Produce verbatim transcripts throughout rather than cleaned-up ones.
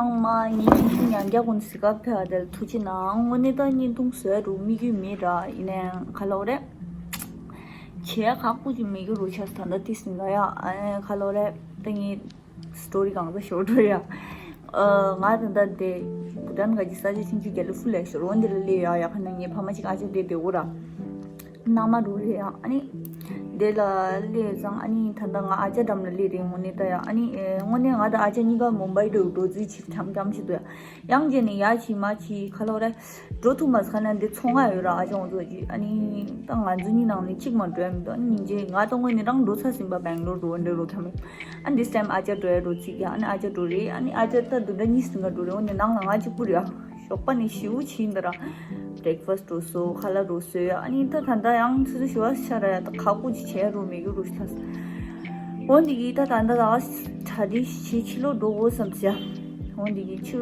ཨང་མ་ངའི་ཆུང་ཆུང་ཡང་བསྐྱར་ཀུན་གཟིགས་སྐབས་ཕེབས་པ་དེར་ཐུགས་རྗེ་གནང་། དངོས་གནས་ད་བརྙན་ཐུང་བཟོས་རུ་དམིགས་ཡུལ་མེད་ར། ཡིན་ནའང་ག་ལབ་རེད། བྱས་ཁག་པོ་ཅིག་མེད་རྒྱུ་རུ་ཆགས་ད་ལྟ་ཏིས་ཟིན་ག་ཡ། ཨ་ཁ་ལོ་རེད་ད་ངའི་སི་ཊོ་རི་གང་ས་ཤོར་འགྲོ་ཡ། ཨ་ང་ད་ལྟ་དེ་བུ་ཏན་ག་གི་ས་ཆ་ཆུང་ཆུང་རྒྱལ་ལོ་ཕུ་ལ་ཤོར་འོན་དེ་ལ་སླེབས་ཡ། ཡ་ཁ་ན་ངའི་ཕ་མ་ཅིག་ཨ་ཅག་དེ་བསྡད་འོ་ར། ནང་མ་རུ་རེད་ཡ། ཨ་ནི་དེ་ལ་སླེབས་ཙང་ཨ་ནི་ད་ལྟ་ང་ཨ་ཅག་འགྲམ་ལ་སླེབས་རེད། དངོས་གནས་ད་ཡ་ཨ་ནི་ཨེ་དངོས་གནས་ང་ད་ཨ་ཅག་གཉིས་ཀ་མུམ་བྷའི་འགྲོ་འགྲོ་རྩིས་བྱེད་འཁྱམ་འཁྱམ་བྱེད་འདུག་ཡ། ཡང་རྗེས་ནས་ཡ་བྱིས་མ་བྱིས་ཁ་ལོ་རེད། འགྲོ་ཐུབ་མ་ཁ་ན་འདི་ཚོང་ང་ཡོད་ར། ཨ་ཅག་ཚོ་ཅིག་ཨ་ནི་ད་ང་ཚོ་གཉིས་ནང་ནས་གཅིག་མ་འགྲོ་ཡ་མི་འདུག་ཨ་ནི་ཉིན་རྗེས་ང་ད་དངོས་གནས་རང་འགྲོ་ཚར་ཟིན་པ་བེང་ལོར་འགྲོ་འདྲ་རོ་ཁ་མེད། ཨ་ནི་this time ཨ་ཅག་འགྲོ་ཡ་འགྲོ་རྩིས་ཀྱི། ཨ་ནི་ཨ་ཅག་འགྲོ་རེད། ཨ་ནི་ཨ་ཅག་ད་དུ་འདྲ་གཉིས་སུ་འགྲོ་རེད། འོ་ནི་ནང་ལ་ང་གཅིག་པུ་རེད་ཨ། ཞོགས་པ་ནས་ཞེ་པོ་ཕྱིན་ད་ར། བྷི་རེག་ཕ་སི་འགྲོ་སོ་ཁ་ལག་འགྲོ་སོ་ཡ། ཨ་ནི་ད་ད་ལྟ་ཡང་ཚུ་ཚུ་ཞུ་བ་ཤ་ར་ཡ། ད་ཁག་པོ་ཅིག་བྱས་རུ་མེད་རྒྱུ་རུ་ཤ། འོ་འདི་གི་ད་ད་ད་ད་གྲ་སྒྲིག་བྱེད་ཕྱི་ལོགས་འགྲོ་དགོས་བསམ་ཟེར། འོ་འདི་གི་ཆུ་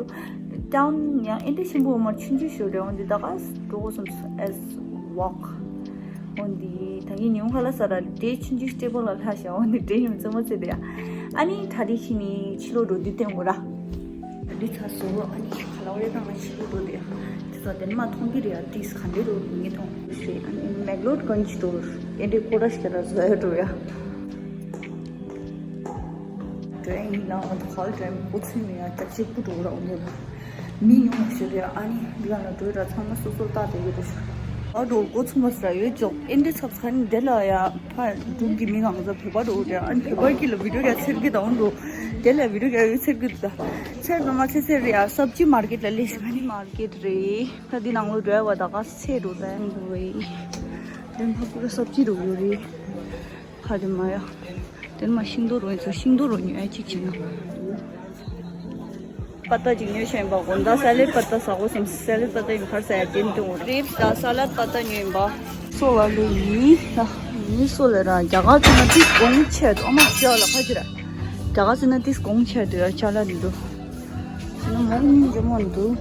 ཏའུན་ཡང་ཨེ་འདྲ་ཆེན་པོ་མ་ཆུང་ཆུང་ཞོ་རེད། འོ་འདི་ད་ག་འགྲོ་དགོས་བསམ་ཟེར། as walk འོ་འདི་ད་གི་ཉུང་ཁ་ལ་ས་ར་དེ་ཆུང་ཆུང་སྟེ་པོ་ལ་ལྷ་ཤ། འོ་འདི་དེ་ཡིན་ཙམ་མ་ཚེ་དེ་ཡ། ཨ་ནི་གྲ་སྒྲིག་བྱས་ནས་ཕྱི་ལོགས་འགྲོ་དུས་བསྟན་དགོས་ར། འདི་ཚ་བཟོ་བ་ཨ་ནི་ཁ་ལ་བའི་ནང་ལ་ཕྱི་ལོགས་འགྲོ་དེ་ཡ། དེ་ཚ་དེ་མ་མཐོང་གི་རེད་ཡ། ཏིས་ག་འདྲ་རུ་ངས་མཐོང་ཟེར། ཨ་ནི་མེག་ལོར་གོན་གྱི་འགྲོ། ཨེ་འདྲའི་ཀོ་ར་ཤ་ར་བཟོ་ཡ་འགྲོ་ཡ། འགྲོ་ཡ་ཡིན་ལ་ང་ད་ཁ་ལ་འགྲོ་ཡ་མི་འགོ་ཚུགས་མེད་ཡ། རྒྱབ་ཆེ་སྤུ་འགྲོ་ར་འོ་འདི་ལ་མི་ཉུང་བ་ཞིག་རེད། ཨ་ནི་འདི་ལ་ན་འགྲོ་ར་ཚང་མ་སོ་སོ་ལྟ་དེ་ཡོད་རེད་ཤག་ཨ་འགྲོ་འགོ་ཚུགས་མ་ཟེར་ཡོད་ཅོག་ཨེ་འདྲ་ཚབ་ཚ་ནི་འདི་ལ་ཡ་ཕ་འབྲུག་གི་མི་གང་ཟག་བོད་པ་འགྲོ་རེད། ཨ་ནི་བོད་པ་གི་ལ་བི་ཌིའོ་ག་ཚེར་གི་དང་འགྲོ་དེ་ལ་བི་ཌིའོ་ག་ཡོད་ཚེར་གི་འདུག་ད་ཚེར་ནོ་མ་ཚེ་ཚེར་རེད་ཡ། སབ་ཅི་མར་ཀེཊ་ལ་ལས་ཤག་ཨ་ནི་མར་ཀེཊ་རེད། ད་འདི་ནང་ལོ་འགྲོ་བ་ད་ག་ཚེ་རུ་ལ་ཡང་འགྲོ་བའི་དེ་ཕ་ཀུ་ར་སབ་ཅི་རུ་ཡོད་རེད། ཧ་རི་མ་ཡ། དེར་མ་ཤིང་ཏོག་རོ་ཡིན་ཚོ་ཤིང་ཏོག་རོ་ཉོ་ཨ་ཅིག་བྱིན་ན། པ་ཏ་ཅིག་ཉོས་ཤེས་པ་གོ། ད་ས་ལེད་པ་ཏ་ཟ་གོ་སམ། ས་ལེད་པ་ཏ་ཡིན་ཁར་ཟ་ཡ་དེ་འདུག་རིབ་ད་ས་ལད་པ་ཏ་ཉོས་ཡིན་པ། སོ་ལ་ལེ་ཡིན་ད་ཡིན་སོ་ལེ་ར་རྒྱ་གར་ཚོ་ན་ཏིས་གོང་ཆེ་དུ་ཨ་མ་ཤ་ལ་ཁ་ཅི་ར་རྒྱ་གར་ཚོ་ན་ཏིས་གོང་ཆེ་དུ་ཡ་ཅ་ལ་འདུག་ན་མོ་ཉིན་ཇེ་མོ་འདུག་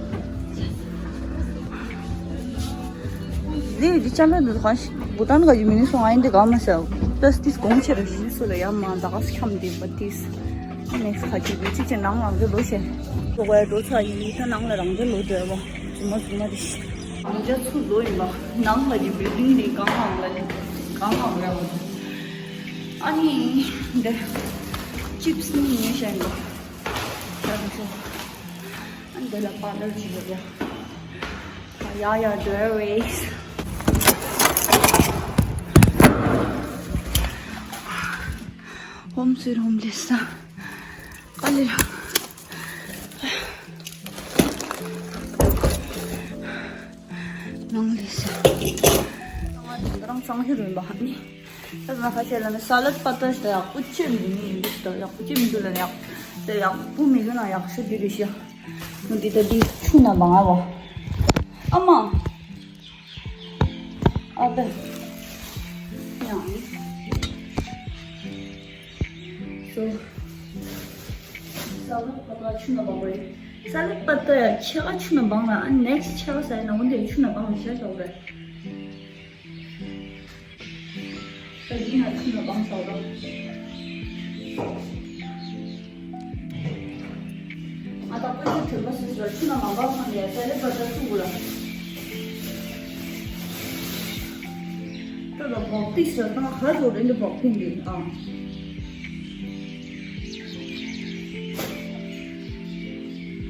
ལས་འདི་ཅ་ལག་འདི་གང་ཞིག་བུ་ཏན་ག་ཡུ་མི་ནི་སོང་ཨ་ཡིན་འདི་ག་མ་ཟེར། ཏོས་ཏིས་གོང་ཆེ་ར་ཞིག་སུ་ལ་ཡ་མ་ད་ག་ཁྱམ་འདི་པ་ཏིས་ནེགས་ཁ་ཅིག་འདི་ཅིག་ཅིག་ནང་ལ་འདི་ལོ་ཤེ་ལོ་ག་ཡ་འགྲོ་ཚ་ཡིན་ད་ནང་ལ་རང་འདི་ལོ་འདོད་བ་ཇུ་མ་ཇུ་མ་རི་ཤི་ཨང་ཅག་ཚུ་ལོ་ཡིན་པ་ནང་ལ་ཡི་བིལ་ཌིང་ནི་གང་གང་ལ་གང་གང་ར་བ་ཨ་ནི་འདི་ཅིབས་ནི་ཉེ་ཤ་ཡིན་པ། ཨ་འདི་ལ་པ་ལར་ཅིག་ཡོད་ཡ། ཡ་ཡ་འདོད་རེད། ཧོམ་སེར་ཧོམ་ལེ་ས་ཀ་ལེ་ར། ནང་ལེ་ས། ང་དེ་འདྲ་རང་གཙང་ཤོས་རུ་ཡིན་པ་ཧ་ནི། ད་ང་ཁ་ཤས་ལ་ནི་ས་ལད་པ་ཏ་ཞིག་ད་ཡག་པོ་ཅི་མི་འདུག་ནི་ཡིན་འདུག་ད་ཡག་པོ་ཅི་མི་འདུག་ལ་ནི་ཡག་ད་ཡག་པོ་མི་འདུག་ན་ཡག་ཤོས་འདི་རེད་ཤག་འདི་ད་འདི་ཆུ་ན་མང་ཨ་བ། ཨ་མ། ཨ་ད། ཡང་། སོ། ས་ལད་པ་ཏ་ཆུ་ན་མང་རེད། ས་ལད་པ་ཏ་ཡ་ཆེ་ག་ཆུ་ན་མང་ལ་ཨ་ནེགསི་ཆེ་ག་ས་ཡ་ན་འོན་ཏེ་ཆུ་ན་མང་ཞེས་ཞོག་རེད། ད་འདི་ན་ཆུ་ན་བང་ས་ར། ང་ད་པོ་ཆུ་དྲོན་པ་སུ་ཞོ་ཆུ་ན་མ་བང་ས་ནས་ས་ལེ་བ་ད་ཆུ་གུ་ར། ད་ད་བོག་ཏི་ཞོ་ད་ཧ་ཟོ་རེ་འདི་བོག་ཏི་འདི་ཨ།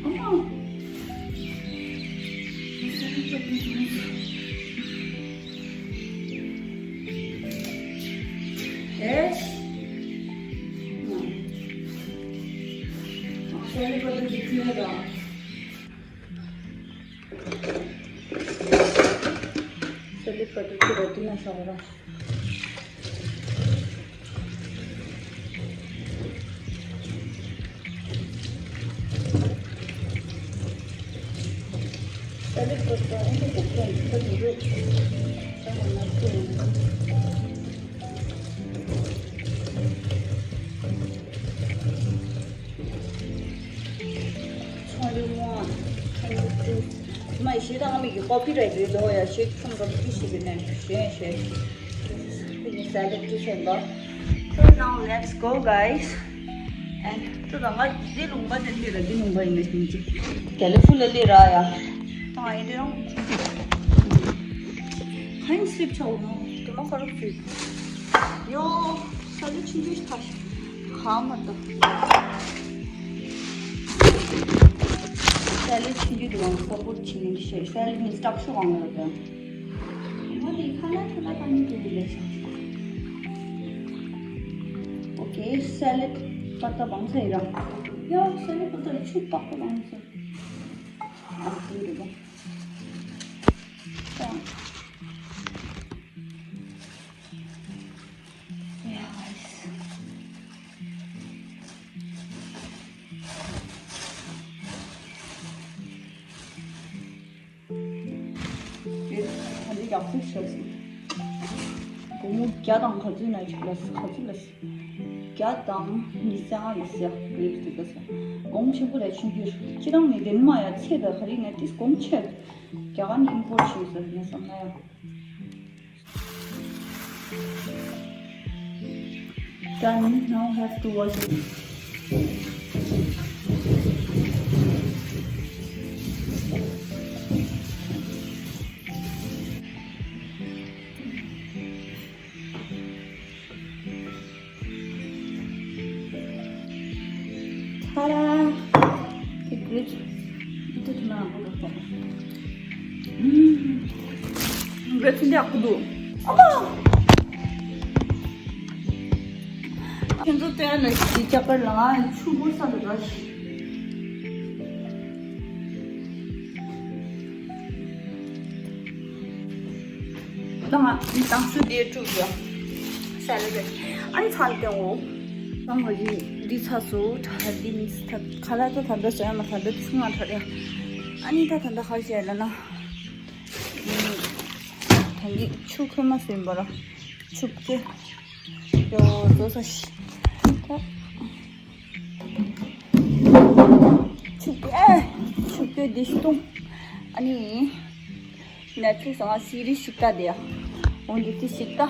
ཨ་མ། ས་ལེ་བ་ད་ཆུ་ན་ཆུ། ཨེ། ཨ། ས་ལེ་བ་ད་ཅིག་ཁྱོད་ར། ས་ལེ་བ་ད་ཅིག་ར་དེ་ན་ཤ་བ་ར། མ་ཤེས་ད་ང་མི་གི་ཀོ་པི་རའེ་ཊི་རེད་དོ་ཡ་ཤེས་ཁྱོད་རང་གི་ཤེས་གི་ནས་ཤེས་ཤེས། This is the salad to send off. So now let's go, guys. ཁྱོད་རང་ང་འདི་ལུང་པ་དེ་ལི་ར་འདི་ལུང་པ་ཡིན་ནས་ཡིན་གྱི། དེ་ལས་ཕུ་ལ་ལི་ར་ཡ། ཨ་ཡེ་དེ་རང་ཁ་ཡིན་སི་ལིབ་ཆགས་འོང་ནོ། དེ་མ་ཁ་རུ་སི་ཡོ། ས་ལི་ཆུང་ཆུང་ཞིག་ཐག་ཞིག་ག་མ་ད། ས་ལི་ཆུང་ཆུང་དེ་རང་སོ་པོ་ཆི་ནི་ཤེ་ས་ལི་ནི་སྟག་ཤུ་གང་ལ་དེ། ང་དེ་ཁ་ན་ཁ་ན་ཁ་ནི་དེ་ལི་ལས་ཤག་ཨོ་ཁེ། ས་ལི་པ་ཏ་བང་ཚ་ཡི་ར། ཡ་ས་ལི་པ་ཏ་ཆུ་པག་པ་བང་ཚ། ཨ་ཁེ་རེད་པ། ད་འདི་ཡག་པོ་བྱས་སོང་། སྒོར་མོ་བརྒྱ་དང་ག་ཚོད་ན་ཅིག་ལ་ག་ཚོད་ལ་བརྒྱ་དང་ཉི་ཤུ་ལྔ་ལ་ཟེར་རེད་འདུག་ག་ས། གོང་ཆེན་པོ་ལ་ཆུང་རྒྱུ་ཅི་རང་ནས་དེ་ནི་མ་ཡ་ཚེ་ད་ག་རེ་ནས་ཏིས་གོང་ཆེ། རྒྱ་གར་ནས་ཨིམ་པོར་ཊི་བྱས་ཟེར་ནས་བསམ་ན་ཡ། Done. Now have to wash it. ཐ་ར། ཐིག་རིགས། འདི་ཐུ་མ་རང་པོ་འགྲོ་སོང་། ཨུམ། འབྲས་ཆུ་འདི་ཡག་པོ་འདུག་ཨ་མ། ཁྱེད་ཚོ་བསྟན་ལ་ཞིག་རྒྱ་གར་ལ་ང་ཆུ་བོ་ས་ལ་ར་ཞིག་ད་ང་ཏང་སུ་དེ་དྲུག་ཡོད། ས་ལ་དེ་ཨ་ནི་ཚང་དེ་འོ། ད་ང་ཡི་འདི་ཚ་སུ་ད་འདི་མི་ཚ་ཁ་ལ་ད་ད་ད་ཟ་ཡ་མ་ད་ད་དུ་ང་ད་ཡ། ཨ་ནི་ད་ད་ད་ཧ་ཤེ་ལ་ན། ད་འདི་ཆུ་ཁོལ་མ་སུ་ཡིན་པ་ར། ཆུ་ཀེ། ཡོ་ཛོ་ས་ཤི། ད། ཆུ་ཀེ། ཆུ་ཀེ་འདི་ཤི་ཏུང་། ཨ་ནི། ནེཊ་ཕི་ལིག་སི་ང་སི་རི་ཞིག་ལྟ་དེ། འོན་ཏེ་དེ་ཞིག་ལྟ།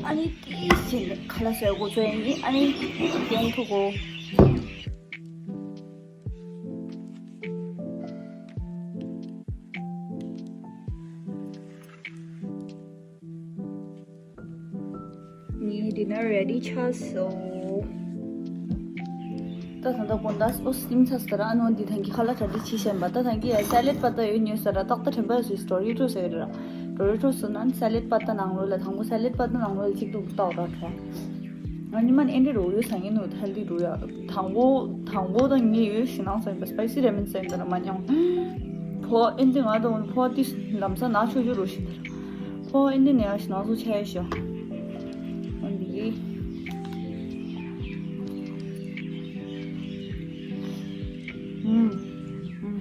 ཨ་ནི་དེ་ཞིག་ཁ་ལ་སོས་གོ་ཚོད་ཡིན་གྱི་ཨ་ནི་ཡོང་ཐུག་གོ། ངའི་ཌི་ནར་རེ་ཌི་ཆགས་སོང་། ད་ད་ད་དགོང་དག་ཨོ་སིམ་ཚ་སྟ་ར་ཨ་ནོ་འདི་ཐང་གི་ཁ་ལ་ཁ་འདི་ཆི་ཤན་པ་ད་ཐང་གི་སེ་ལེད་པ་ད་ཡོད་ཉོས་ས་ར་ཏག་ཏག་ཐེམ་པ་སུ་ཌོ་རི་ཊོ་སི་ཟེར་ར། ཌོ་རི་ཊོ་སི་ནང་སེ་ལེད་པ་ད་ནང་ལོ་ལ་དང་པོ་སེ་ལེད་པ་ད་ནང་ལོ་ལ་གཅིག་ཏུ་ཏག་ར་ཁ། ང་ཉི་མ་ཨེ་འདྲི་རོ་ཡོད་ས་ངེ་ནོ་ཐལ་འདི་རུ་ཡ། དང་པོ་དང་པོ་དང་ངེ་ཡོད་ཞི་ནང་ས་ཡིན་པ་སི་པའི་སི་རེ་མན་ས་ཡིན་ད་ར་མ་ཉང་། ཕོ་ཨེ་འདི་ང་དང་ཕོ་ཏི་ལམ་ས་ན་ཆོ་ཆོ་རོ་ཞིག་ད་ར། ཕོ་ཨེ་འདི་ནས་ཡ་ཞི་ནང་སུ་ཆ་ཡ་ཤོ། ཨ་འདི། ཨུམ། ཨུམ།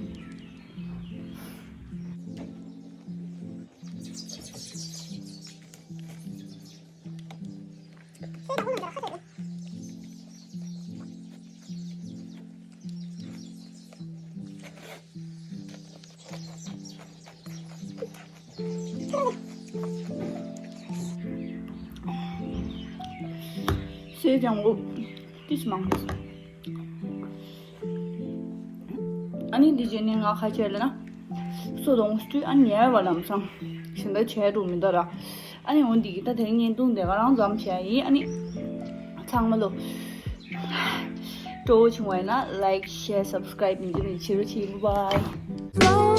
སེ་ཅང་ལོ་ཏིས་མང་། ཨ་ནི་འདི་རྗེས་ནས་ང་ཁ་ཆེ་ལ་ན། སོ་དང་སྤྲུལ་ཨ་ཉལ་བ་ལམ་སང་། ཞིང་ད་བྱས་འགྲོ་མི་འདུག་ར། ཨ་ནི་འོ་འདི་གི་ད་དེ་རིང་བརྙན་ཐུང་དེ་ག་རང་ཙམ་བྱས་ཡིན་ཨ་ནི། ཚང་མ་ལོ། སྤྲོ་བོ་བྱུང་བ་ཡིན་ན་ལའིཀ་ཤེར་སབ་སི་ཀ་རའིབ་མི་འགྱུར་བའི་ཕྱིར་རོ་ཆེ་བའི་བཱའི།